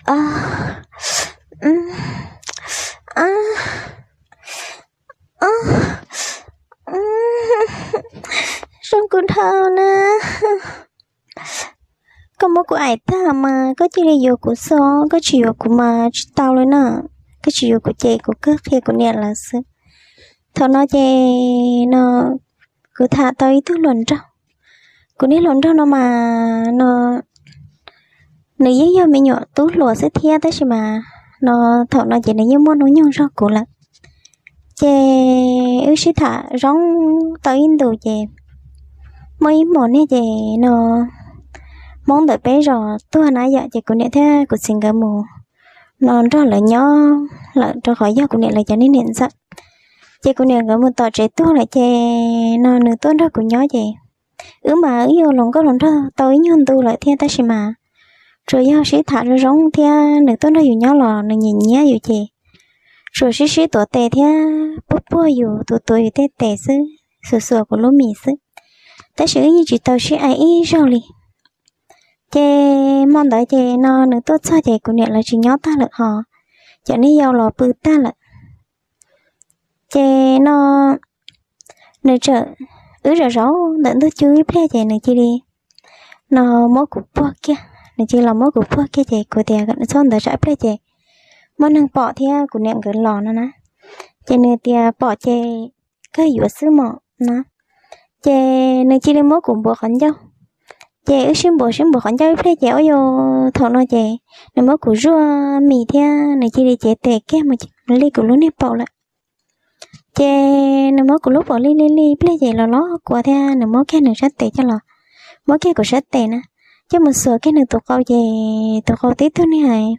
Zoo kuv dhau na. Koj muab kuv aim tag mas koj cia li yuav kuv xwb, koj tsis yuav kuv mas tsis tau li na. Koj tsis yuav kuv ces kuv kawg qhia kuv niam lawv xwb. Thaum no ces no kuv tham tau ib tug hluas nraug. Kuv niag hluas nraug no mas no nws yeej yog me nyuam tub hluas xwb thiab tab sis mas no thaum no ces nws yeej muaj hnub nyoog zog kuv lawm. Ces wb sib tham zoo tau ib ntus ces muaj ib hmos niag ces no Hmoob ntawm peb zos tuag na yom, ces kuv niam thiab kuv txiv nkawd mus no nrog lawv nyob lawm rau qhov yog kuv niam lawv cov niag niam ntxawm. Ces kuv niam nkawd mus tom tsev tuag lawm ces no nws tuaj nrog kuv nyob ces wb mas wb yuav hluas nkauj hluas nraug tau ib nyuag ntu lawm thiab tab sis mas tsuas yog sib tham zoo zoo thiab nws tuaj nrog yus nyob los nws nyiam nyiam yus ces tsuas sib sib tuav tes thiab puag puag yus, tuav tuav yus tej tes xwb, xuas xuas kuv lub mis xwb. Tab sis wb yeej tsis tau sib aim ib zaug li. Ces hmo ntawd ces no nws tuaj txog ces kuv niam lawv tsis nyob tag lawm hos cov niag yau los pw tag lawm. Ces no nws txawm, wb zaum zaum ntawm ntug cub ib pliag ces nws cia li no muab kuv puag kiag, nws cia li los muab kuv puag kiag ces kuv tias txhob ntawd tsam ib pliag ces muaj neeg pom thiab kuv niam nkawd los no na. Ces nws tias pom ces kawg yuav xwb mos na. Ces nws cia li muab kuv npuav qhov ncauj. Ces wb sib npuav sib npuav qhov ncauj ib pliag ces ua yus thaum no ces nws muab kuv zuaj mis thiab nws cia li cev tes kiag mus li kuv lub niag paum lawm. Ces nws muab kuv lub paum li li li ib pliag ces los los kua thiab nws muab kiag nws sab tes coj los, muab kiag kuv sab tes na, coj mus xuas kiag nws tus qau ces tus qau tib tug niag hais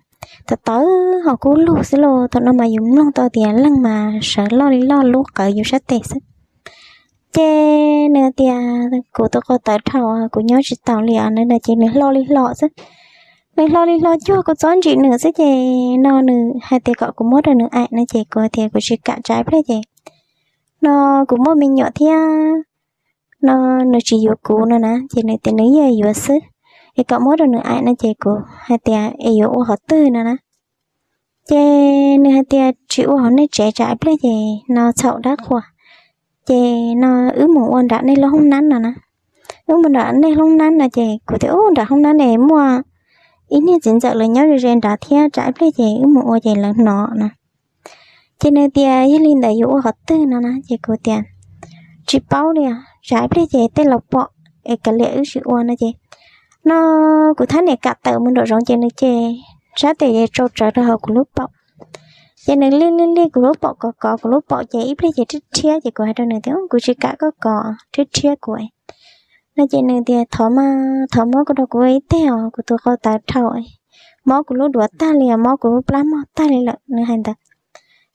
tawv tawv ho kub lug xwb lauj. Thaum no mas yus mloog tau tias leeg mas sawv loj li loj lub qawv yus sab tes xwb. Ces nws tias kuv tus qau tawv dhau, kuv nyob tsis taus li os no ces nws hlo li hlo xwb. Nws hlo li hlo cuag kuv txob ntsim nws xwb ces no nws hais tias kom kuv muab rau nws aim no ces kuv tias kuv tsis kam tsam ib pliag ces no kuv muaj me nyuam thiab no nws tsis yuav kuv no na ces nws tias nws yeej yuav xwb, es kom muab rau nws aim no ces kuv hais tias es yuav ua qhov twg no na. Ces nws hais tias tsis ua hauv nej tsev tsam ib pliag ces no txhaum dab qhuas. Ces no wb mus ua nram nej lub hoob nab no na. Wb mus nram nej hoob nab no ces kuv tias ub nram hoob nab ne muaj ib niag txiv ntxawm lawv nyob ze ze nrad thiab tsam ib pliag ces wb mus ua ces lawv hnov no. Ces nws tias yog li ntawd yuav ua qhov twg no na ces kuv tias tsis paub li os, tsam ib pliag ces tej laus pom es kav liam wb tsis ua no ces no kuv thab niam kam tawm mus nraum zoov ces nws ces sab tes es tsau tsawv rau hauv kuv lub paum. Ces nws li li li kuv lub paum kov kov kuv lub paum ces ib pliag ces rhiab rhiab ces kuv hais rau nws tias kuv tsis kam koj kov rhiab rhiab kuv no ces nws tias thov mas thov muab kuv rau kuv ib teg os, kuv tus qau tawv dhau, mob kuv lub duav tag li os, mob kuv lub plab mog tag li lawm, nws hais ntawd.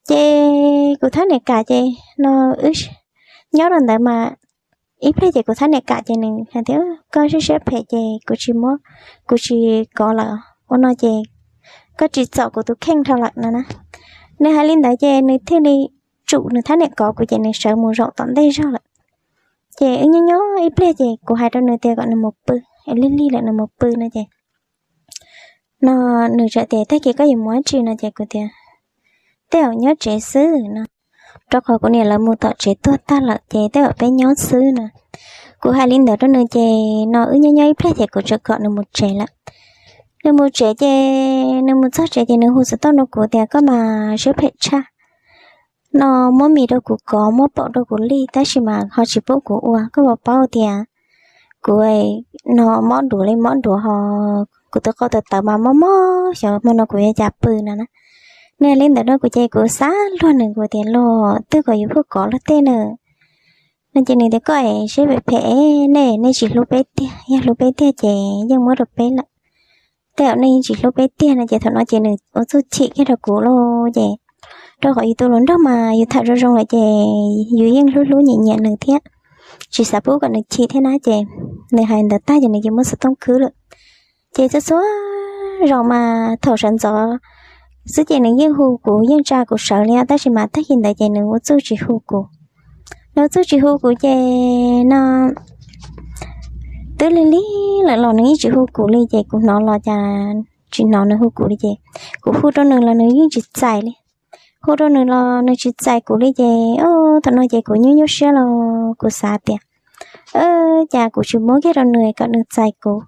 Ces kuv thab niam kam ces no wb nyob rau ntawd mas ib pliag ces kuv thab niam kam ces nws hais tias koj siab siab phem ces kuv tsis muab, kuv tsis kov lawm, ua no ces koj tsis txom kuv tus kheej dhau lawm no na. Nws hais li ntawd ces nws thiaj li tsum nws thab niam kov kuv ces nws sawv mus zaum tom ntej zog lawm. Ces wb nyob nyob ib pliag ces kuv hais rau nws tias kom nws mus pw, es lig lig lawm nws mus pw no ces no nws txawm tias tag kis koj yuav mus dab tsi no ces kuv tias tej zaum nyob tsev xwb no, rau qhov kuv niam lawv mus tom tsev tuag tag lawm ces tej zaum peb nyob xwb no. Kuv hais li ntawd rau nws ces no wb nyob nyob ib pliag ces kuv txawm kom nws mus tsev lawm. Nws mus tsev ces nws mus txog tsev ces nws hu xov tooj rau kuv tias koj mas siab phem tshaj no, muab mis rau kuv kov, muab paum rau kuv li tab sis mas ho tsis pub kuv ua, koj puas paub tias kuv no mob duav li mob duav ho kuv tus qau tawv tawv mas mob mob, xyov hmo no kuv yuav cas pw no na. Nws hais li ntawd rau kuv ces kuv xav luag nws, kuv tias los twb kom yus pheej kov luag tej na. No ces nws tias koj es siab phem phem, nej nej tsis hlub peb tiag, yog hlub peb tiag ces yeej muab rau peb lawm. Tej zaum nej yeej tsis hlub peb tiag no ces thaum no ces nws ua txuj chim kiag rau kuv lauj ces rau qhov yus tus hluas nraug mas yus tham zoo zoo lawm ces yus yeej hlub hlub nyiam nyiam nws thiab, tsis xav pub kom nws chim thiab na ces nws hais ntawd tag ces nws ces muab xov tooj khwb lawm. Ces txhua txhua zaus mas thaum sawv ntxov xwb ces nws yeej hu kuv yeej tsa kuv sawv li tab sis mas tag kis ntawd ces nws ua txuj tsis hu kuv. Nws ua txuj tsis hu kuv ces no twb lig lig lawm los nws yeej tsis hu kuv li ces kuv hnov los cas tsis hnov nws hu kuv li ces kuv hu rau nws los nws yeej tsis txais li. Hu rau nws los nws tsis txais kuv li ces, o, thaum no ces kuv nyuaj nyuaj siab los kuv xav tias, cas kuv tsis muab kiag rau nws kom nws txais kuv,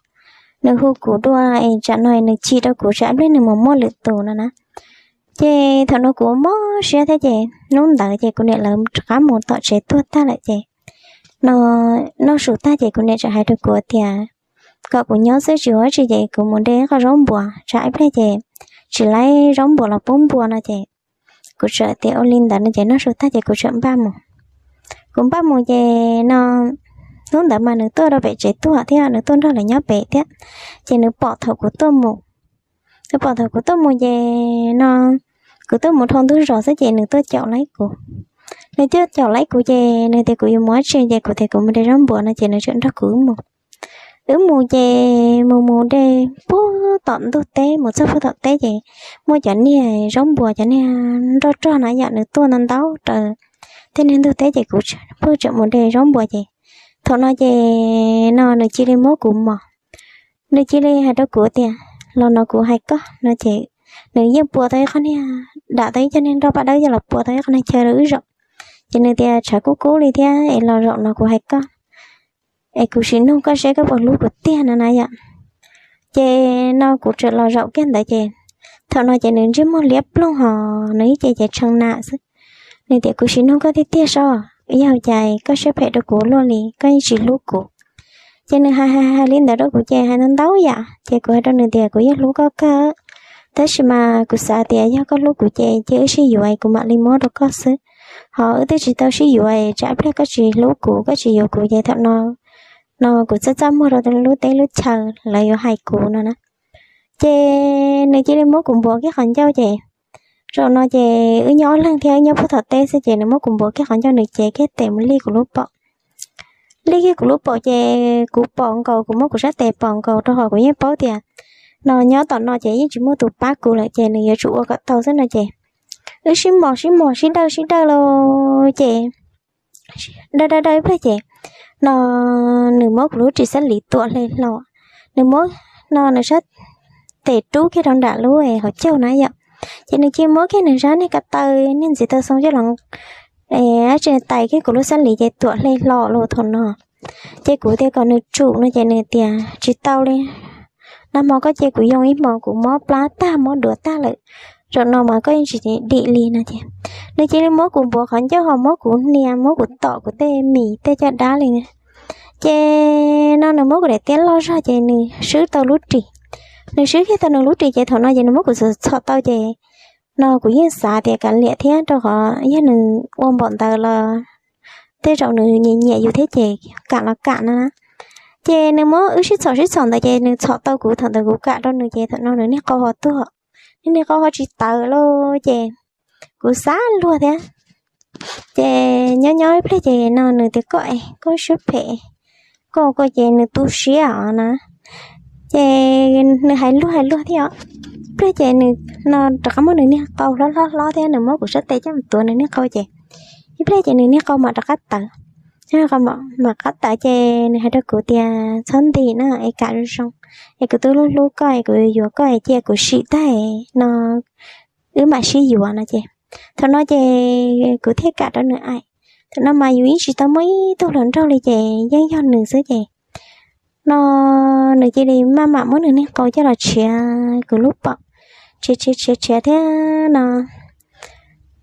nws hu kuv dua es tsam no nws chim rau kuv tsam ib pliag nws mus muaj lwm tus no na. Ces thaum no kuv mob siab thiab ces hnub ntawd ces kuv niam lawv rov qab mus tom tsev tuag tag lawm ces no, noj su tag ces kuv niam tseem hais rau kuv tias kom kuv nyob xwb tsis ua dab tsi ces kuv mus de qho zaub npuas tsam ib pliag ces tsis laib zaub npuas los pub npua no ces kuv txawm tias ua li ntawd no ces noj su tag ces kuv txawm npaj mus. Kuv npaj mus ces no, hnub ntawd mas nws tuaj rau pem tsev tuag thiab nws tuaj nrog lawv nyob pem thiab, ces nws pom thaum kuv tuaj mus. Nws pom thaum kuv tuaj mus ces no, kuv tuaj mus dhau ntug zos xwb ces nws tuaj caum laib kuv. Nws tuaj caum laib kuv ces nws tias kuv yuav mus dab tsi ces kuv tias kuv mus de zaub npuas no ces nws txawm nrog kuv wb mus. Wb mus ces mus mus de puag tom ntug teb, mus txog puag tom teb ces muaj cov niag zaub npuas cov niag nroj rog na yom, nws tuaj ntau ntau raws tej niag ntug teb ces kuv pheej tseem mus de zaub npuas ces thaum no ces no nws cia li muab kuv mos. Nws cia li hais rau kuv tias los no kuv hais koj no ces nws yeej pua tau ib qho niag, dam tau ib co niag nroj paj dawb coj los pua tau ib qho niag chaw rau wb zaum. Ces nws tias tshav kub kub li thiab es los zaum no kuv hais koj es kuv sim nug koj seb koj puas hlub kuv tiag no na yom. Ces no kuv txawm los zaum kiag ntawd ces thaum no ces nws ntsej muag liab ploog hos nws ib ce ces tshee nam xwb. Nws tias kuv sim nug koj tiag tiag sob, yog cas koj siab phem rau kuv luaj li, koj yeej tsis hlub kuv. Ces nws hais hais hais li ntawd rau kuv ces hais ntau ntau yam ces kuv hais rau nws tias kuv yeej hlub koj kawg, tab sis mas kuv xav tias yog koj hlub kuv ces cia wb sib yuav kuv mam li muab rau koj xwb. Ho wb twb tsis tau sib yuav tsam pliag koj tsis hlub kuv koj tsis yuav kuv ces thaum no no kuv txaj txaj muag rau lub teb lub chaw lawv yuav hais kuv no na. Ces nws cia li muab kuv npuav kiag qhov ncauj ces zaum no ces wb nyob ob leeg thiab wb nyob puag tom teb xwb ces nws muab kuv npuav kiag qhov ncauj nws cev kiag tes mus lij kuv lub paum. Lij kiag kuv lub paum ces kuv pom nkaus, kuv muab kuv sab tes pom nkaus rau hos kuv yeej paub tias no nyob tom no ces yeej tsis muaj tus pab kuv lawm ces nws yuav tsum ua kom tau xwb no ces wb sib mos sib mos sib dawj sib dawj los ces dawj dawj dawj ib pliag ces no nws muab kuv lub ris xab lis tuam hle hlo. Nws muab no nws sab tes rub kiag rau nram lub hauv caug na yom. Ces nws cia li muab kiag nws sab niag ko taw niag ntxiv taw xoo coj los dab tsi tais kiag kuv lub xab lis ces tuam hle hlo los thaum no. Ces kuv tias kom nws tsum no ces nws tias tsis tau li, nag hmo koj cia kuv yoo ib hmos kuv mob plab tag mob duav tag lawm, zaum no mas koj yeej tsis dim li no ces nws cia li muab kuv npuav qhov ncauj ho muab kuv hnia muab kuv tom kuv tej mis tej caj dab li. Ces no nws muab kuv daim tiab loj zog ces nws swb tau lub ris. Nws swb kiag tau nws lub ris ces thaum no ces nws muab kuv txhom tau ces no kuv yeej xav tias kav liam thiab rau qhov yog nws ua npaum ntawd los tej zaum nws nyiam nyiam yus thiab ces kam los kam no na. Ces nws muab wb sib txhom sib txhom ntawd ces nws txhom tau kuv, thaum ntawd kuv kam rau nws ces thaum no nws niag qau ho tuag, nws niag qau ho tsis tawv lauj ces kuv xav luag thiab. Ces nyob nyob ib pliag ces no nws tias koj, koj siab phem, koj koj ces nws tu siab os na. Ces nws hais luag hais luag thiab os. Ib pliag ces nws no rov qab muab nws niag qau hlob hlob hlob thiab nws muab kuv sab tes coj mus tuav nws niag qau ces ib pliag ces nws niag qau mam rov qab tawv. Mam qab tawv ces nws hais rau kuv tias txhob ntim na es kam zoo zoo, es kuv twb hlub hlub koj es kuv yuav yuav koj es cia kuv sim tag no wb mam sib yuav no ces thaum no ces kuv thiaj kam rau nws aim. Thaum no mas yus yeej tsis tau muaj ib tug hluas nraug li ces yeej yog nws xwb ces no nws cia li maj mam muab nws niag qau coj los tshiav kuv lub paum, tshiav tshiav tshiav tshiav thiab no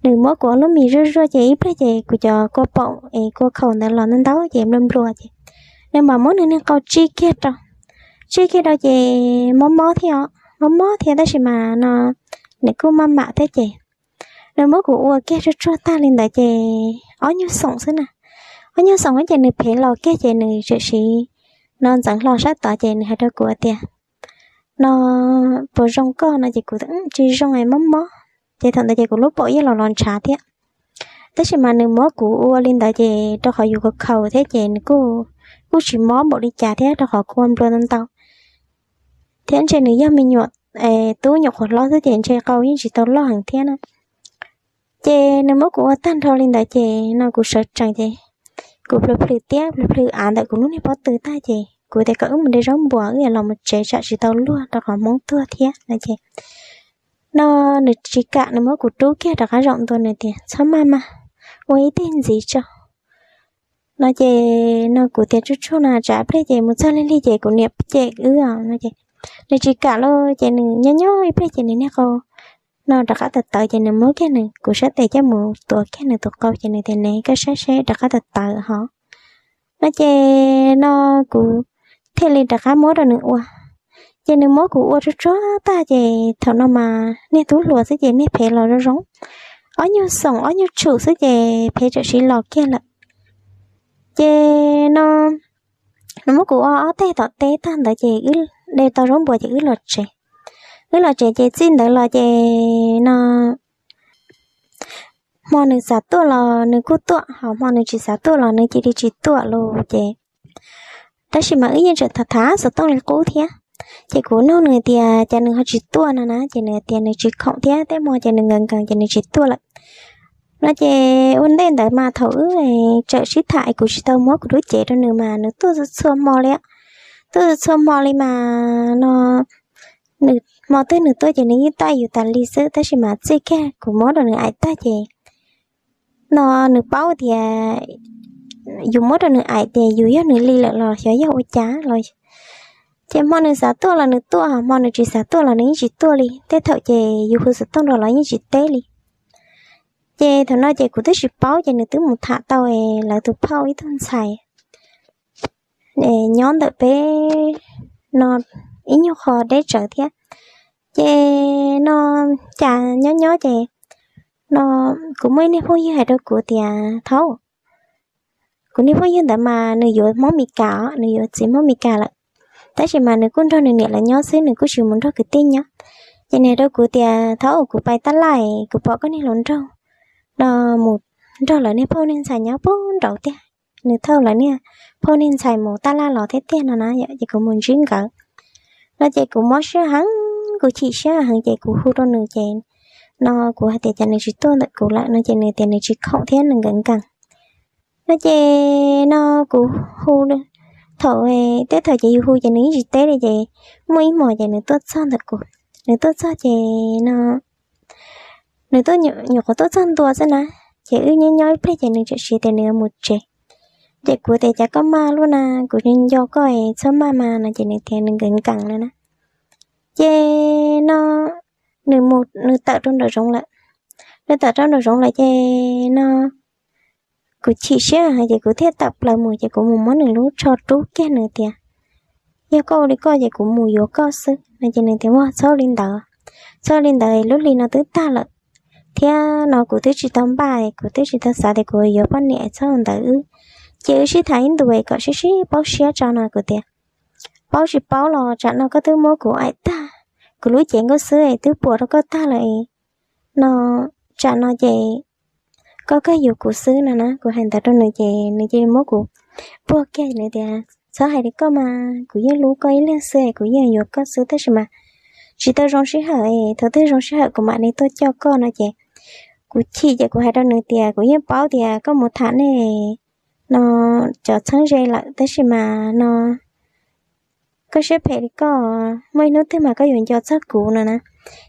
nws muab kuv lub mis zuaj zuaj ces ib pliag ces kuv cov kua paum es kua khaum ntawd los ntau ntau ces nplua nplua ces nws mam muab nws niag qau tsij kiag rau, tsij kiag rau ces mob mob thiab os, mob mob thiab tab sis mas no nws kuj maj mam thiab ces nws muab kuv ua kiag tsuag tsuag tag li ntawd ces ob nyuag xoom xwb na, ob nyuag xoom ces nws phev los kiag ces nws tseem siv no ntxeev hlo sab tod ces nws hais rau kuv tias no puas zoo koj no ces kuv tsis zoo es mob mob. Ces thaum ntawd ces kuv lub paum yeej los los ntshav thiab. Tab sis mas nws muab kuv ua li ntawd ces rau qhov yus khaus khaus thiab ces nws kuj, kuj tsis mob npaum li cas thiab rau qhov kua nplua ntau ntau thiab ntshe nws yog me nyuam tub nyuam qhuav hlob xwb ces ntshe qau yeej tsis tau loj heev thiab na. Ces nws muab kuv ua tag nrho li ntawd ces no kuv sawv tsees ces kuv plhws plhws tiab plhws plhws av ntawm kuv lub niag pob tw tag ces kuv tias kom wb mus de zaub npuas, wb yuav los mus tsev tsam tsis tau luag rau qhov Hmoob tuag thiab no ces no nws tsis kam, nws muab kuv rub kiag rov qab zaum ntua, nws tias txhob maj mas, ua ib teg ntxiv tso no ces no kuv tias tsuj tsuj no tsam pliag ces mus txog lig lig ces kuv niam cem wb os no ces nws tsis kam lauj. Ces nws nyob nyob ib pliag ces nws niag qau no rov qab tawv tawv ces nws muab kiag nws kuv sab tes coj mus tuav kiag nws tus qau ces nws tias ne koj saib seb rov qab tawv tawv hov no ces no kuv thiaj li rov qab muab rau nws ua. Ces nws muab kuv ua tsuj tsuag tag ces thaum no mas niag tub hluas xwb ces niag phev los zoo zoo, ob nyuag xoom ob nyuag tshum xwb ces phev tsam siv los kiag lawm. Ces no nws muab kuv ua ob teg tom teb tag ntawd ces wb de tau zaub npuas ces wb los tsev. Wb los tsev ces txij ntawd los ces no hmo nws xav tuaj los nws kuj tuaj, hos hmo nws tsis xav tuaj los nws cia li tsis tuaj lawm ces tab sis mas wb yeej tseem tham tham xov tooj li qub thiab. Ces kuv nug nws tias cas nws ho tsis tuaj no na ces nws tias nws tsis khoom thiab tej hmo ces nws nkees nkees ces nws tsis tuaj lawm no ces ua ntej ntawd mas thaum wb tseem sib tham kuv tsis tau muab kuv lub cev rau nws mas nws tuaj txhua txhua hmo li, tuaj txhua txhua hmo li mas no nws hmo twg nws tuaj ces nws yeej taij yus tas li xwb tab sis mas txij kiag kuv muab rau nws aim tag ces no nws paub tias yus muab rau nws aim ces yus yog nws li lawm los xyov yog ua cas los ces hmo nws xav tuaj los nws tuaj, hmo nws tsis xav tuaj los nws yeej tsis tuaj li. Tej thaum ces yus hu xov tooj rau los yeej tsis teb li. Ces thaum no ces kuv twb tsis paub ces nws twb mus tham tau lawv tus phauj ib tug ntxhais nyob ntawm peb no ib nyuag qho deb tsawv thiab. Ces no cas nyob nyob ces no kuv muaj ib niag phooj ywg hais rau kuv tias thaub, kuv niag phooj ywg ntawd mas nws yuav Hmoob Mes Kas os, nws yuav txiv Hmoob Mes Kas lawm, tab sis mas nws kuj nrog nws niam lawv nyob xwb, nws kuj tsis mus nrog kwv tij nyob. Ces nws hais rau kuv tias thaub, kuv pais tab laj, kuv pom koj niag hluas nraug no mus nrog lawv niag phauj niag ntxhais nyob puag nraud tiag, nws thauj lawv niag phauj niag ntxhais mus tab laj los thiab tiag no na yom, ces kuv mus ntsib nkawd no ces kuv mob siab heev, kuv chim siab heev ces kuv hu rau nws ces no kuv hais tias cas nws tsis tuaj ntawm kuv lawm no ces nws tias nws tsis khoom thiab nws nkees nkees no ces no kuv hu thaum tej thaum ces yus hu ces nws yeej tsis teb li ces muaj ib hmos ces nws tuaj txog ntawm kuv, nws tuaj txog ces no nws tuaj nyuam qhuav tuaj txog ntua xwb na, ces wb nyob nyob ib pliag ces nws tseem siv tias nws yuav mus tsev. Ces kuv tias cas koj maj luaj na, kuv nco koj txhob maj mas no ces nws tias nws nkees nkees no na. Ces no nws mus nws tawm rau nraum zoov lawm. Nws tawm rau nraum zoov lawm ces no kuv chim siab ces kuv thiaj tawm plaws mus ces kuv mus muab nws lub tsho rub kiag nws tias yog koj ua li koj ces kuv mus yuav koj xwb no ces nws tias ua txhob li ntawd, txhob li ntawd, lub hli no twb tag lawm thiab no kuv twb tsis tau npaj, kuv twb tsis tau xav tias kuv yuav poj niam, txhob ua ntawd wb, ces wb sib tham ib ntus kom sib sib paub siab tso no kuv tias paub tsis paub los tsam no koj twb muab kuv aim tag, kuv lub cev nkauj xwb twb puas rau koj tag lawm no, tsam no ces koj kawg yuav kuv xwb no na. Kuv hais ntawd rau nws ces nws cia li muab kuv puag kiag, nws tias txhob hais li koj mas, kuv yeej hlub koj ib leeg xwb, kuv yeej yuav koj xwb tab sis mas tsis tau zoo sij hawm, thaum twg zoo sij hawm kuv mam li tuaj coj koj no ces kuv chim ces kuv hais rau nws tias kuv yeej paub tias koj mus tham nej no cov txheeb ze lawm tab sis mas no koj siab phem li koj, muaj ib hnub twg mas koj yuav nco txog kuv no na.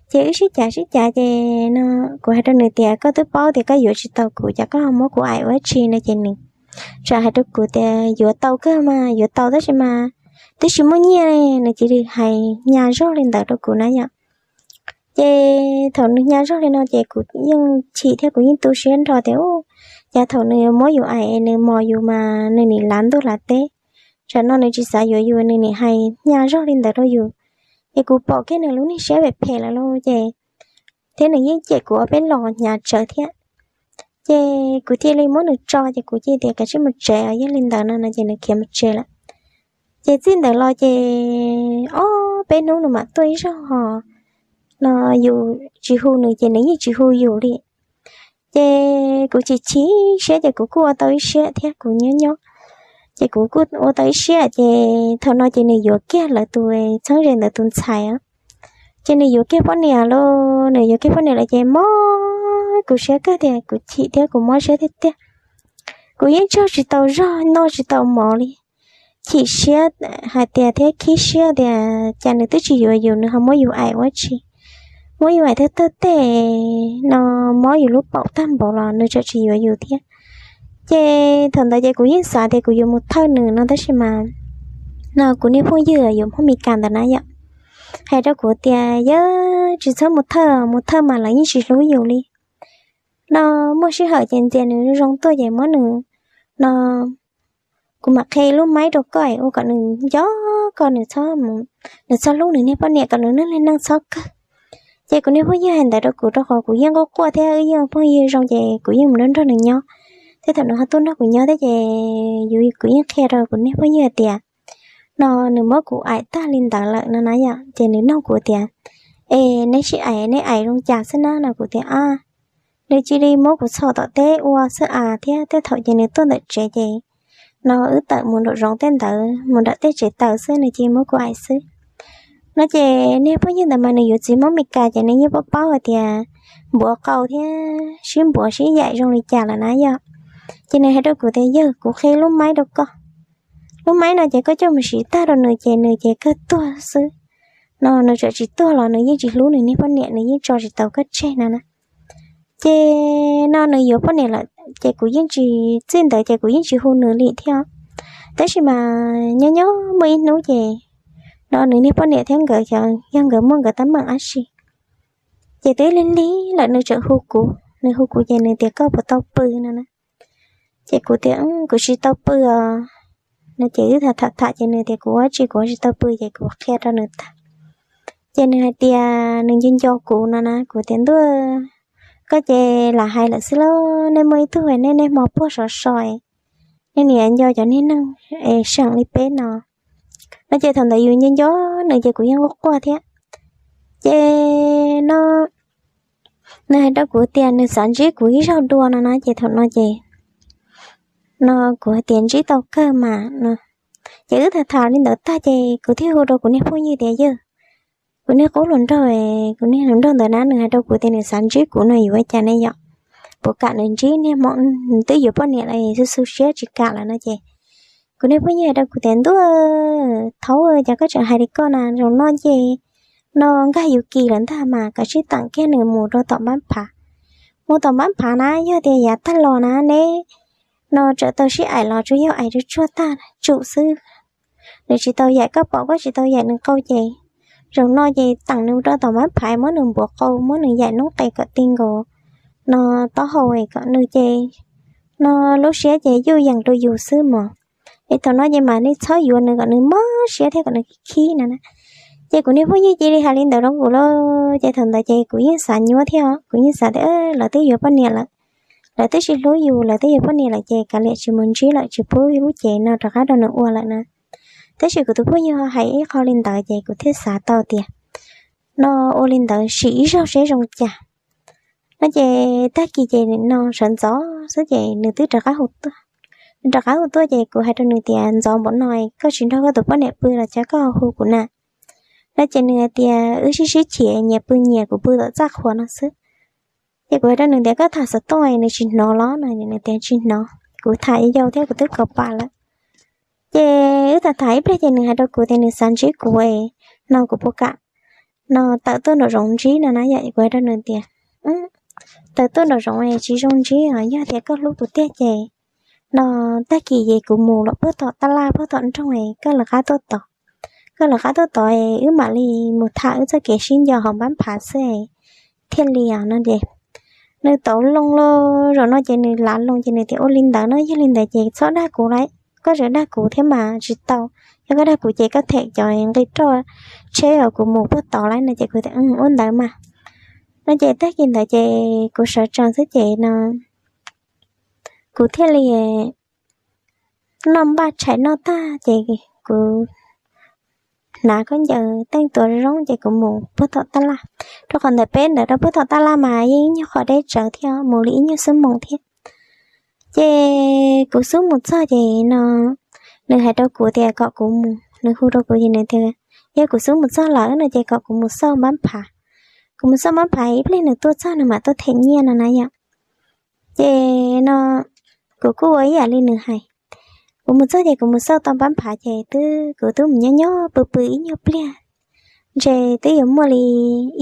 Ces wb sib cav sib cav ces no kuv hais rau nws tias koj twb paub tias koj yuav tsis tau kuv, cas koj ho muab kuv aim ua dab tsi no ces nws txawm hais rau kuv tias yuav tau kawg mas, yuav tau tab sis mas twb tsis muaj nyiaj. Nws cia li hais nyas zog li ntawd rau kuv na yom. Ces thaum nws nyas zog li no ces kuv yeej chim thiab kuv yeej tu siab nrho tias u, cas thaum nws muab yus aim nws mos yus mas nws nim lav ntuj lav teb, tsam no nws tsis xav yuav yus nws nim hais nyas zog li ntawd rau yus. Ces kuv pom kiag nws lub niag siab phem phem lawm lauj ces thiab nws yeej cem kuv ob peb los hnyav tsawv thiab. Ces kuv cia li muab nws tso ces kuv cia tias kav tsij mus tsev os, yog li ntawd no no ces nws khiav mus tsev lawm. Ces txij ntawd los ces ob peb hnub nws mam tuaj ib zaug ho no yus tsis hu nws ces nws yeej tsis hu yus li. Ces kuv chim chim siab ces kuv kuj ua tau ib siab thiab kuv nyob nyob ces kuv kuj ua tau ib siab ces thaum no ces nws yuav kiag lawv tus txheeb ze ntawd tus ntxhais os. Ces nws yuav kiag poj niam lauj, nws yuav kiag poj niam lawm ces mob kuv siab kawg tiag, kuv chim thiab kuv mob siab tiag tiag. Kuv yeej tsaug tsis tau zog noj tsis tau mov li. chim siab hais tias thiab khib siab tias cas nws twb tsis yuav yus, nws ho muab yus aim ua tsi, muab yus aim tag tag tej no, mob yus lub paum tag npaum los nws tseem tsis yuav yus thiab. Ces thaum ntawd ces kuv yeej xav tias kuv yuav mus thawj nws no, tab sis mas no kuv niag phooj ywg yus hmoob Mes Kas ntawd na yom, hais rau kuv tias yog tsis txhob mus thawj, mus thawj mas lawv yeej tsis hlub yus li. No muaj sij hawm ces ntxias nws zoo tuaj ces muab nws no, kuv mam qhia lub maib rau koj ua kom nws nco koj, nws txhob hlub nws niag poj niam, kom nws neej li neej txhob kawg. Ces kuv niag phooj ywg hais ntawd rau kuv rau qhov kuv yeej quaj quaj thiab wb yeej phooj ywg zoo ces kuv yeej mus nrog nrog nws nyob. Thiab thaum nws ho tuaj nrog kuv nyob thiab ces yus, kuv yeej qhia rau kuv niag phooj ywg tias no nws muab kuv aim tag li ntawd lawm no na yom. Ces nws nug kuv tias es neb sib aim, neb aim zoo cas xwb na no, kuv tias a, nws cia li muab kuv txhom tom teb ua xwb as, thiab tej thaum ces nws tuaj ntawm tsev ces no wb tawm mus nraum zoov tej ntawd, mus nram tej tsev taws xwb, nws cia li muab kuv aim xwb no. Ces niag phooj ywg ntawd mas nws yuav txiv hmoob Mes Kas ces nws yeej paub paub hais tias npuav qau thiab sib npuav sib yaim zoo li cas lawm na yom. Ces nws hais rau kuv tias yog kuv qhia lub maib rau koj, lub maib no ces koj coj mus siv tag rau nws ces nws ces kawg tuag xwb no, nws tseem tsis tuag los nws yeej tsis hlub nws niag poj niam, nws yeej tso tsis tau koj tseg no na. Ces no nws yuav poj niam lawm ces kuv yeej tsis, txij ntawd ces kuv yeej tsis hu nws li thiab. Tab sis mas nyob nyob muaj ib hnub ces no nws niag poj niam thiab nkawd, yog nkawd muaj nkawd teeb meem dab tsi, ces twb lig lig lawm nws tseem hu kuv, nws hu kuv ces nws tias koj puas tau pw no na. Ces kuv tias kuv tsis tau pw os no. Ces wb tham tham tham ces nws tias kuv ua tsi kuv tsis tau pw, ces kuv qhia rau nws tag. Ces nws hais tias nws nco nco kuv no na. Kuv tias ntuj, koj ces lam hais lawm xwb lauj, nej muaj ib tug nej niaj hmo puag sov so, nej niaj nco cov niag neeg seem li peb no no. Ces thaum ntawd yus nco nco nws ces kuv yeej quaj quaj thiab. Ces no nws hais rau kuv tias nws xav ntsib kuv ib zaug dua no na. Ces thaum no ces no kuv hais tias ntsib tau kawg mas no. Ces wb tham tham li ntawd tag ces kuv thiaj hu rau kuv niag phooj ywg tias yawg, kuv niag qub hluas nraug, kuv niag hluas nraug ntawd na, nws hais rau kuv tias nws xav ntsib kuv no yuav ua cas ne yom, puas kam nws ntsib niag hmo nws twb yuav poj niam lawm xu xu siab tsis kam lawm no. Ces kuv niag phooj ywg hais rau kuv tias ntuj, thaub, cas koj tseem hais li koj na, zaum no ces no nkag yus kis lawm ntag mas koj sim teem kiag nws mus rau tom npab phav. Mus tom npab phav na, yog tias yav tag los na neb no tseem tau sib aim los tsuas yog aim tsuag tsuag tag tsum xwb. Nws tsis tau yaim koj paum, koj tsis tau yaim nws qau ces zaum no ces teem nws rau tom npab phav, muab nws npuav qau, muab nws yaim noob qes kom ti nkaus no taub hau kom nws ces no lub siab ces yuj yees rau yus xwb mog. Es thaum no ces mam li txhob yuav nws kom nws mob siab thiab kom nws khib khib no na. Ces kuv niag phooj ywg cia li hais li ntawd rau kuv lauj. Ces thaum ntawd ces kuv yeej xav nyuaj thiab, kuv yeej xav tias lawv twb yuav poj niam lawm, lawv twb sib hlub yus, lawv twb yuav poj niam lawm ces kav liam tsis mus ntsib lawm, tsis pub lub cev no rov qab rau nws ua lawm na. Tab sis kuv tus phooj ywg hais ib qho li ntawd ces kuv thiaj xav tau tias no ua li ntawd sim ib zaug seb zoo cas no. Ces tag kis ces no sawv ntxov xwb ces nws twb rov qab hu tuaj. Nws rov qab hu tuaj ces kuv hais rau nws tias ntxov npaum no koj tsis nrog koj tus poj niam pw los cas koj hu kuv na no. Ces nws hais tias wb sib sib chim, nyias pw nyias, kuv pw tom txaj qhua no xwb. Ces kuv hais rau nws tias koj tham xov tooj nws tsis hnov los no, nws tias tsis hnov, kuv tham yau thiab kuv twb kov pam lawm. Ces wb tham tham ib pliag ces nws hais rau kuv tias nws xav ntsib kuv no, kuv puas kam no tawm tuaj nraum zoov ntsib no na yom. Kuv hais rau nws tias tawm tuaj nraum zoov tsis zoo ntsib os, yog tias koj hlub kuv tiag ces no tag kis ces kuv mus los puag tom tab laj puag tom nroog, koj lawv qab tuaj tod, koj lawv qab tuaj tod wb mam li mus tham wb txoj kev sib nco hauv npab phav xwb thiaj li no. Ces nws tau loo los zaum no ces nws lav loo ces nws tias ua li ntawd no, yog li ntawd ces txhob dag kuv lauj, koj tseem dag kuv thiab mas tsis tau, yog koj dag kuv ces koj them cov nqi roj tsheb uas kuv mus puag tod lauj no. Ces kuv tias ua ntawd mas no. Ces tag kis ntawd ces kuv sawv tsees xwb ces no kuv thiaj li noj npaj tshais noj tag ces kuv hnav khaub ncaws teej tuav zoo ces kuv mus puag tom tab laj, rau qhov ntawm peb ntawd rau puag tom tab laj mas yeej ib nyuag qhov deb tsawv thiab, mus li ib nyuag xuab moos thiab. Ces kuv xub mus txog ces no nws hais rau kuv tias kom kuv mus, nws hu rau kuv ces nws tias yog kuv xub mus txog lawm no ces kom kuv mus xauj npab phav. Kuv mus xauj npab phav ib pliag nws tuaj txog nws mam tuaj them nyiaj no na yom. Ces no kuv kuj ua ib yam li nws hais, Kuv mus txog ces kuv mus xauj tau npab nphav ces twb, kuv twb mus nyob nyob pw pw ib nyuag pliag, ntshe twb yuav muaj li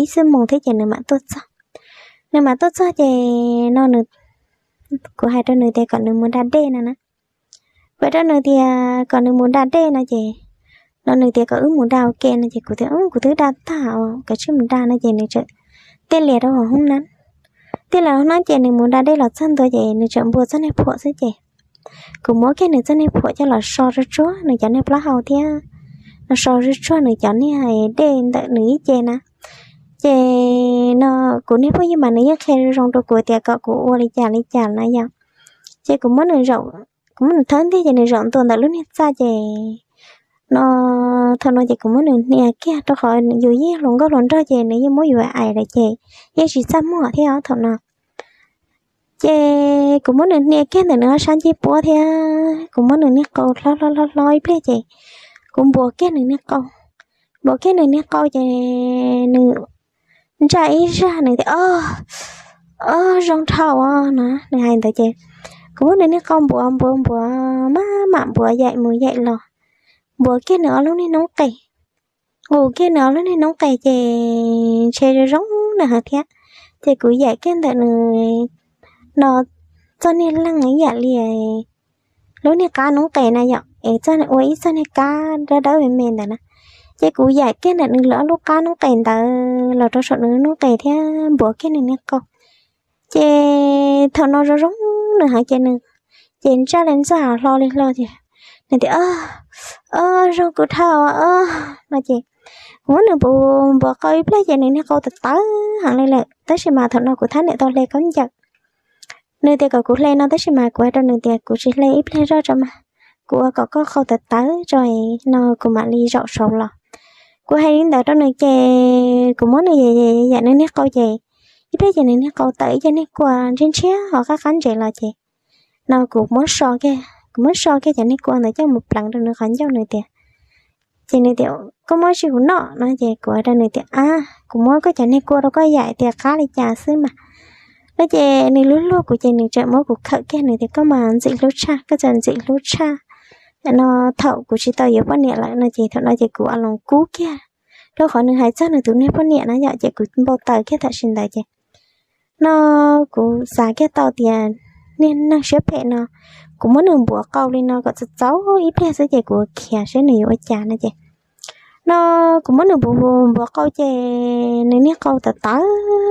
ib xuab moos thiab ces nws mam tuaj txog. Nws mam tuaj txog ces no nws, kuv hais rau nws tias kom nws mus da dej no na. Kuv hais rau nws tias kom nws mus da dej no ces, no nws tias kom wb mus da ua ke no ces kuv tias kuv twb da tag os, koj cia li mus da no ces nws txawm tiaj lias rau hauv hnab. Tiaj lias hauv hnab ces nws mus da dej los txog ntua ces nws tseem npuas txoj niag phuam xwb ces kuv muab kiag nws txoj niag phuam coj los so tsuag tsuag nws cov niag plaub hau thiab, los so tsuag tsuag nws cov niag dej ntawm nws ib ce na. Ces no kuv niag phooj ywg mas nws yeej qhia zoo zoo rau kuv tias kom kuv ua li cas li cas na yom. Ces kuv muab nws zaum, kuv muab nws thawb ntiag ces nws zaum ntua ntawm lub niag txaj ces no, thaum no ces kuv muab nws hnia kiag rau qhov yus yeej hluas nkauj hluas nraug ces nws yeej muab yus ais lawm ces yeej tsis txaj muag thiab os thaum no. Ces kuv muab nws hnia kiag ntawm nws ob sab ncej puab thiab kuv muab nws niag qau hlob hlob hlob hlob ib pliag ces kuv npuas kiag nws niag qau. Npuas kiag nws niag qau ces nws ntsaj ib zaj nws tias, o, o, zoo dhau os no nws hais ntawd ces kuv muab nws niag qau npuas npuas npuas maj mam npuas yaim mus yaim los, npuas kiag nws ob lub niag noob qes, nqus kiag nws ob lub niag noob qes ces ntshe zoo zoo nws heev thiab. Ces kuv yaim kiag ntawm nws no txoj niag leeg ib yam li lub niag qab noob qes na yom, es ua ib txoj niag kab dawb dawb me me ntawd na. Ces kuv yaim kiag ntawm nws lawv ob lub qab noob qes ntawd los rau saum nws noob qes thiab npuas kiag nws niag qau. Ces thaum no zoo zoo nws heev ces nws, ces ntsaj li ntsaj hlo li hlo ces nws tias, o, zoo kuv dhau no ces kuv muab nws npuas qau ib pliag ces nws niag qau tawv tawv heev li lawm tab sis mas thaum no kuv thab niam tau hle khaub ncaws. Nws tias kom kuv hle no tab sis mas kuv hais rau nws tias kuv tsis hle ib pliag zoj tso mas, kuv ua kom koj qau tawv tawv tso no kuv mam li zaum saud los. Kuv hais li ntawd rau nws ces kuv muab nws yaim yaim nws niag qau ces ib pliag ces nws niag qau tawm ib co niag kua ntshiab ntshiab ho qab qab ntsev los ces no kuv muab so kiag, kuv muab so kiag cov niag kua ntawd coj mus pleev rau nws qhov ncauj nws tias, ces nws tias koj muab tsis kuv noj no ces kuv hais rau nws tias, a, kuv muab koj cov niag kua rau koj yaim tias qab li cas xwb mas no ces nws luag luag kuv ces nws tseem muab kuv khawm kiag nws tias koj mas ntxim hlub tshaj, koj txawm ntxim hlub tshaj no thaum kuv tsis tau yuav poj niam lawm no ces thaum no ces kuv a loos kub kiag rau qhov nws hais txog nws tus niag poj niam na yom ces kuv npau taws kiag tam sim ntawd ces no kuv xav kiag tau tias niag neeg siab phem no, kuv muab nws npuav qau li no kom txaus txaus ib pliag xwb ces kuv khiav seb nws yuav ua cas no ces no kuv muab nws npuav npuav qau ces nws niag qau tawv tawv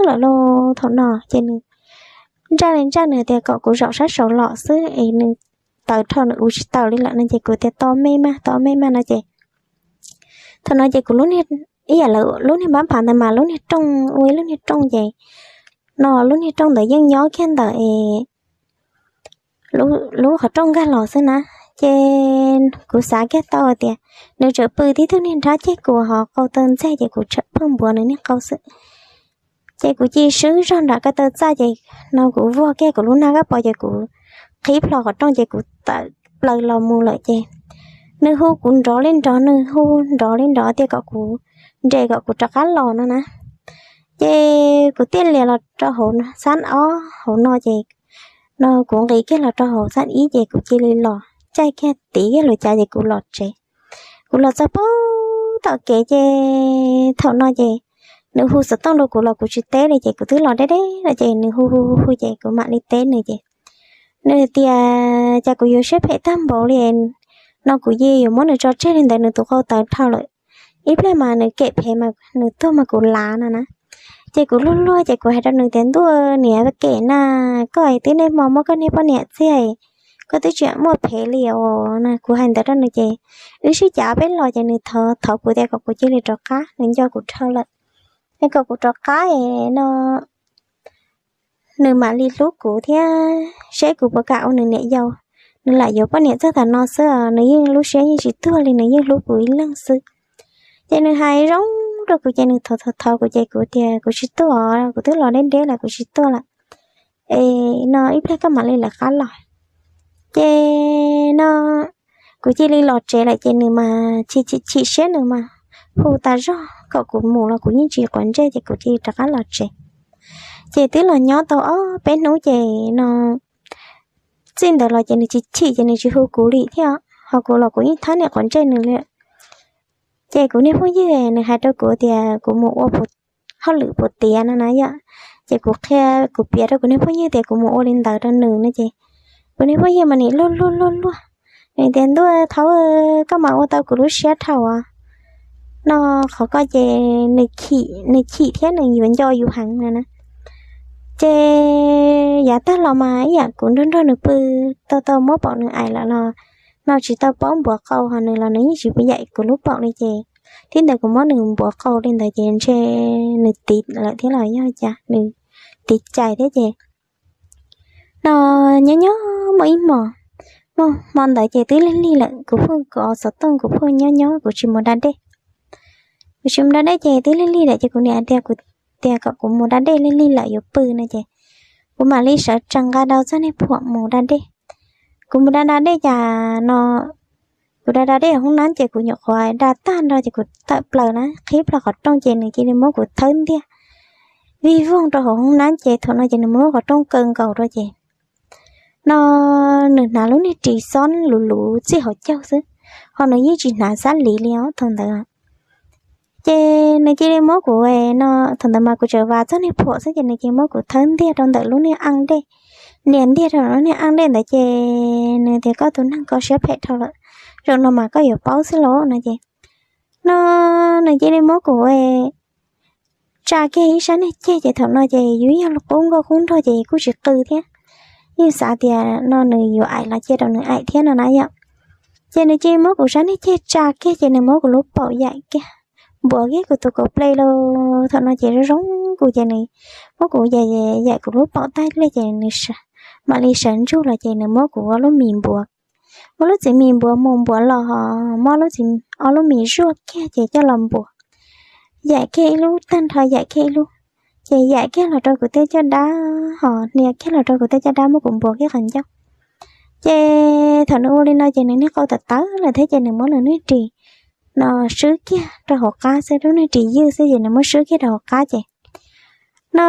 lawm lauj. Thaum no ces nws ntsaj li ntsaj nws tias kom kuv zaum sab saud los xwb es nws tawv dhau nws ua tsis taus li lawm no ces kuv tias tos me mas, tos me mas no ces thaum no ces kuv lub niag, ib yam lawv lub niag npab nphav ntawd mas lub niag rooj ua ib lub niag rooj ces no lub niag rooj ntawd yeej nyob kiag ntawm es lub qhov rooj nkag los xwb na. Ces kuv xav kiag tau tias nws tseem pw tib tug niag nrhab ceg kuv ho qau taw ntxeg ces kuv tseem pheej npuav nws niag qau xwb. Ces kuv cia swb zog nram ko taw txaj ces no kuv vuag kiag kuv lub nag kab pov ces kuv qhib plho qhov rooj ces kuv tawm plaws los mus lawm ces nws hu kuv nrov li nrov, nws hu nrov li nrov tias kom kuv nres kom kuv rov qab los no na. Ces kuv thiaj li los rau hauv xab ob hauv no ces no kuv nqis kiag los rau hauv xab ib ces kuv cia li los caij kiag tiv kiag lub cav ces kuv los tsev. Kuv los txog pem tom kev ces thaum no ces nws hu xov tooj rau kuv los kuv tsis teb li ces kuv twb los deb deb lawm ces nws hu hu hu hu ces kuv mam li teb nws ces nws tias cas kuv yuav siab phem tag npaum li no, kuv yeej yuav muab nws tso tseg li ntawd, nws tus qau tawv dhau lawm. Ib pliag mas nws kem phev mas nws tuag mas kuv lav no na. Ces kuv luag luag ces kuv hais rau nws tias ntuj niam kem na, koj twb niaj hmo muab koj niag poj niam txiag, koj twb tsis muaj phev li os na. Kuv hais ntawd rau nws ces wb sib cav peb los ces nws thov kuv tias kom kuv cia li rov qab, nws nco kuv dhau lawm, es kom kuv rov qab es no nws mam li hlub kuv thiab seb kuv puas kam ua nws niam yau. Nws lam yuav poj niam txog tam no xwb os, nws yeej lub siab yeej tsis tuag li, nws yeej hlub kuv ib leeg xwb. Ces nws hais zoo rau kuv ces nws thov thov thov kuv ces kuv tias kuv tsis tuaj os, kuv twb los deb deb lawm kuv tsis tuaj lawm. Es no ib pliag koj mam li lawv qab los. Ces no kuv cia li los tsev lawm ces nws mas chim chim chim siab, nws mas hu tas zog kom kuv mus los kuv yeej tsis quav ntsej ces kuv cia li rov qab los tsev. Ces twb los nyob tau ob peb hnub ces no txij ntawd los ces nws tsis chim ces nws tsis hu kuv li thiab, ho kuv los kuv yeej thab niam quav ntsej nws li. Ces kuv niag phooj ywg nws hais rau kuv tias kuv mus ua hauj lwm puas tiav no na yom. Ces kuv qhia, kuv piav rau kuv niag phooj ywg tias kuv mus ua li ntawd rau nws no ces kuv niag phooj ywg mas nim luag luag luag luag, nws tias ntuj thauv, koj mas ua tau kuv lub siab dhau no, qhov koj ces nws chim thiab nws yuav nco yus heev no na. Ces yav tag los mas ib yam kuv nrog nrog nws pw, tau tau muab paum nws aim lawm los no tsis tau paub npuav qau, ho nws los nws yeej tsis yaim kuv lub paum li ces tib ntawd kuv muab nws npuav qau li ntawd ces ntshe nws tiv lawm thiab los yog cas nws tiv cais thiab ces no nyob nyob muaj ib hmo, muaj hmo ntawd ces twb lig lig lawm, kuv pheej kov xov tooj, kuv pheej nyob nyob, kuv tsis mus da dej. Kuv tsis mus da dej ces twb lig lig lawm ces kuv niam tias kuv, tias kom kuv mus da dej, lig lig lawm yuav pw no ces kuv mam li sawv tsees nqa rau txoj niag phuam mus da dej. Kuv mus da da dej cas no, kuv da da dej hauv hoob nab ces kuv nyuam qhuav da tag nrho ces kuv tawm plaws na, qhib plaws qhov rooj ces nws cia li muab kuv thawb ntiag vij voog rau hauv hoob nab ces thaum no ces nws muab qhov rooj kaw nkaus rau ces no nws hnav lub niag ris xob luv luv txij hauv caug xwb, ho nws yeej tsis hnav xab liv li os thaum ntawd. Ces nws cia li muab kuv no, thaum ntawd mas kuv tseem vas txoj niag phuam xwb ces nws cia li muab kuv thawb ntiag rau ntawm lub niag aj dej, nias ntiag rau lub niag aj dej ntawd ces nws tias koj tus neeg koj siab phem dhau lawm, zaum no mas koj yuav paub xwb lauj no ces no nws cia li muab kuv tsa kiag ib sab niag ceg ces thaum no ces yus yog qub nkauj qub nraug ces kuj tsis qw thiab, yeej xav tias no nws yuav aim los cia rau nws aim thiab no na yom. Ces nws cia li muab kuv sab niag ceg tsa kiag ces nws muab kuv lub paum yaim kiag, npuav kiag kuv tus kaum ple lauj. Thaum no ces zoo zoo kuv ces nws muab kuv yaim kuv lub paum tag li ces nws mam li sawv ntsug los ces nws muab kuv ob lub mis npuav, muab lub txiv mis npuav mus npuav los, muab lub txiv, ob lub mis zuaj kiag ces coj los npuav, yaim kiag ib lub tag nrho yaim kiag ib lub, ces yaim kiag los rau kuv tej caj dab, ho hnia kiag los rau kuv tej caj dab, muab kuv npuav kiag qhov ncauj. Ces thaum nws ua li no ces nws niag qau tawv tawv lawm thiab ces nws muab nws niag ris no swb kiag rau hauv qab xwb, lub niag ris ywj xwb ces nws muab swb kiag rau hauv qab ces no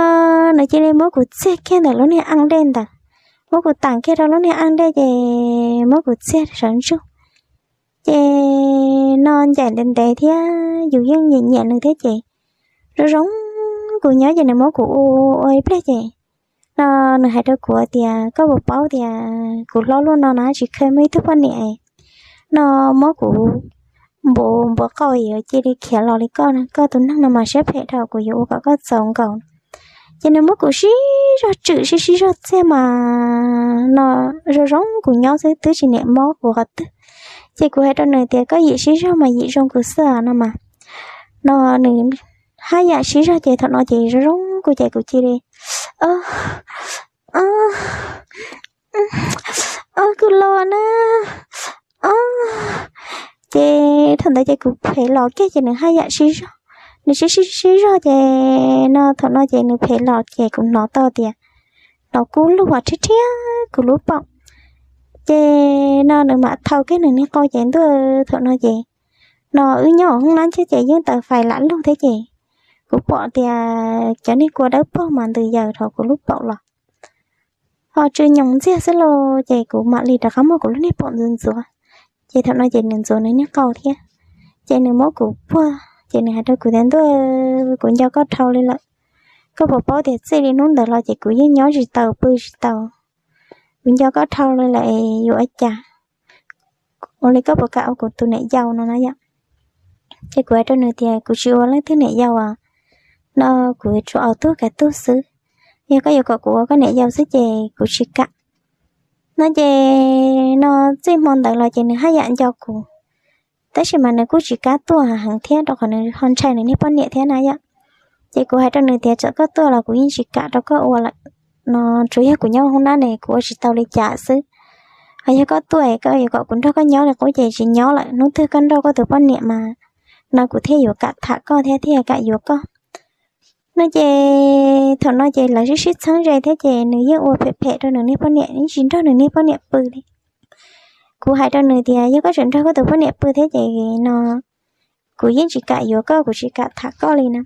nws cia li muab kuv txiag kiag ntawm lub niag aj dej ntawd, muab kuv teem kiag rau lub niag aj dej ces muab kuv txiag sawv ntsug. Ces no ncaim ntev ntev thiab yus yeej nyiam nyiam nws thiab ces zoo zoo kuv nyob ces nws muab kuv ua ua ib pliag ces no nws hais rau kuv tias koj puas paub tias kuv hlob luaj no na tsis kheev muaj ib tug poj niam no muab kuv npuav npuav qau yuav cia li khiav los li koj, koj tus neeg no mas siab phem dhau, kuv yuav ua kom koj txaus nkaus. Ces nws muab kuv sib zog tswm sib sib zog txiag mas no zoo zoo kuv nyob xwb twb tsis niam mob kuv qhov twg. Ces kuv hais rau nws tias koj yim sib zog mas yim zoo kuv xwb no mas no nws haj yam sib zog ces thaum no ces zoo zoo kuv ces kuv cia li o, o, kuv los na. Ces thaum ntawd ces kuv phem los kiag ces nws haj yam sib zog, nws sib sib sib zog ces no thaum no ces nws phem los ces kuv hnov tau tias hnov kub lug thiab thiab kuv lub paum. Ces no nws mam thau kiag nws niag qau ces ntuj, thaum no ces no wb nyob hauv hoob nab thiab ces yeej taws fais lam lug thiab ces kuv pom tias cov niag kua dawb paug mas ntws yaws dhau kuv lub paum los ho tsw nyoos ntxiag xwb los ces kuv mam li rov qab muab kuv lub niag paum ntxuav ntxuav. Ces thaum no ces nws ntxuav nws niag qau thiab. Ces nws muab kuv puag ces nws hais rau kuv tias ntuj, kuv nco koj dhau li lawm. Koj puas paub tias txij li hnub ntawd los ces kuv yeej nyob tsis taus pw tsis taus, kuv nco koj dhau li lawm, yuav ua cas? Ua li koj puas kam ua kuv tus niam yau no na yom? Ces kuv hais rau nws tias kuv tsis ua leej twg niam yau as, no kuv tsuas ua tub kav tub xwb. Yog koj yuav kom kuv ua koj niam yau xwb ces kuv tsis kam no. Ces no txij hmo ntawd los ces nws haj yam nco kuv, tab sis mas nws kuj tsis kam tuaj heev thiab rau qhov nws ho ntshai nws niag poj niam thiab na yom. Ces kuv hais rau nws tias txawm koj tuaj los kuv yeej tsis kam rau koj ua lawm, no tsuas yog kuv nyob hauv nab ne kuv ua tsis tau li cas xwb. Ho yog koj tuaj koj yuav kom kuv nrog koj nyob li qub ces tsis nyob lawm, hnub twg koj nrauj koj tus poj niam mas no kuv thiaj yuav kam tham koj thiab thiaj kam yuav koj no. Ces thaum no ces lawv sib sib txheeb ze thiab ces nws yeej ua phem phem rau nws niag poj niam, yeej tsis nrog nws niag poj niam pw li. Kuv hais rau nws tias yog koj tseem nrog koj tus poj niam pw thiab ces no kuv yeej tsis kam yuav koj, kuv tsis kam tham koj li na.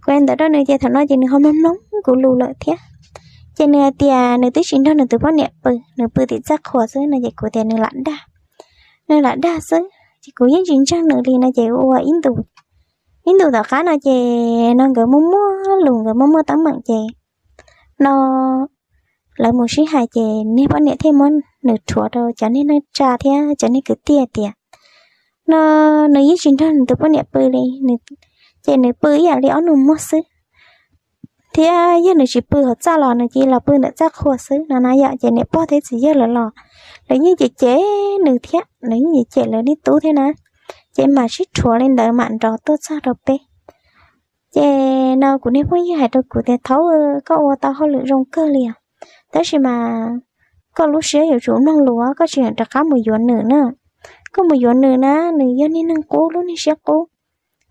Kuv ntawd rau nws ces thaum no ces nws ho mloog mloog kuv lus lawm thiab. Ces nws hais tias nws twb tsis nrog nws tus poj niam pw, nws pw tim txaj qhua xwb no ces kuv tias nws lam dag, nws lam dag xwb ces kuv yeej tsis ntseeg nws li no ces ua ib ntus, ib ntus tom qab no ces no nkawd muaj muaj lus, nkawd muaj muaj teeb meem ces no lawv mus sib hais ces niag poj niam thiaj muab nws rhuav rau cov niag neej tsa thiab cov niag kwv tij tias no nws yeej tsis nrog nws tus poj niam pw li, ces nws pw ib yam li ob nus muag xwb, thiab yog nws tsis pw hauv txaj los nws cia li los pw ntawm txaj qhua xwb no na yom. Ces niam pog thiab txiv yawg lawv los, lawv yeej cem cem nws thiab, lawv yeej cem cem lawv niag tub thiab na, ces mam sib rhuav li ntawd mam nrov tuaj txog rau peb. Ces no kuv niag phooj ywg hais rau kuv tias thaub, koj ua tau hauj lwm zoo kawg li os, tab sis mas koj lub siab yuav tsum mloog lus, koj tsis rov qab mus yuav nws na. Koj mus yuav nws na, nws yog niag neeg qub, lub niag siab qub,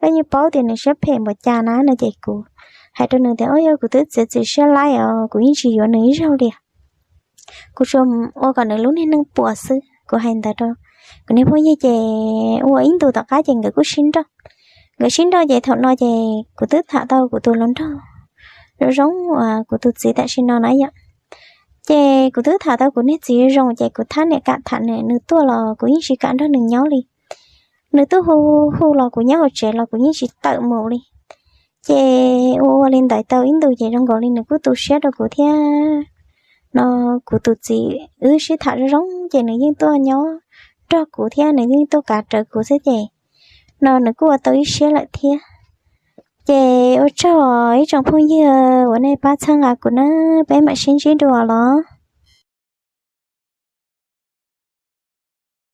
koj yeej paub tias nws siab phem npaum cas na no ces kuv hais rau nws tias o yog kuv twb txiav txim siab laib os, kuv yeej tsis yuav nws ib zaug li. Kuv tsuas ua kom nws lub niag neej puas xwb. Kuv hais ntawd rau kuv niag phooj ywg ces ua ib ntus tom qab ces nkawd kuj sib nrauj. Nkawd sib nrauj ces thaum no ces kuv twb tham tau kuv tus hluas nraug zoo zoo uas kuv tus txiv tam sim no na yom. Ces kuv twb tham tau kuv niag txiv zoo ces kuv thab niam kam tham nws, nws tuaj los kuv yeej tsis kam nrog nws nyob li. Nws tuaj hu hu los kuv nyob hauv tsev los kuv yeej tsis tawm mus li. Ces ua ua li ntawd tau ib ntus ces zoo nkaus li nws kuj tu siab rau kuv thiab. No kuv tus txiv wb sib tham zoo zoo ces nws yeej tuaj nyob nrog kuv thiab nws yeej tuaj kav rawv kuv xwb ces no nws kuj ua tau ib siab lawm thiab. Ces ua tsaug ib tsoom phooj ywg uas nej pab txhawb nqa kuv na, peb mam sib ntsib dua los.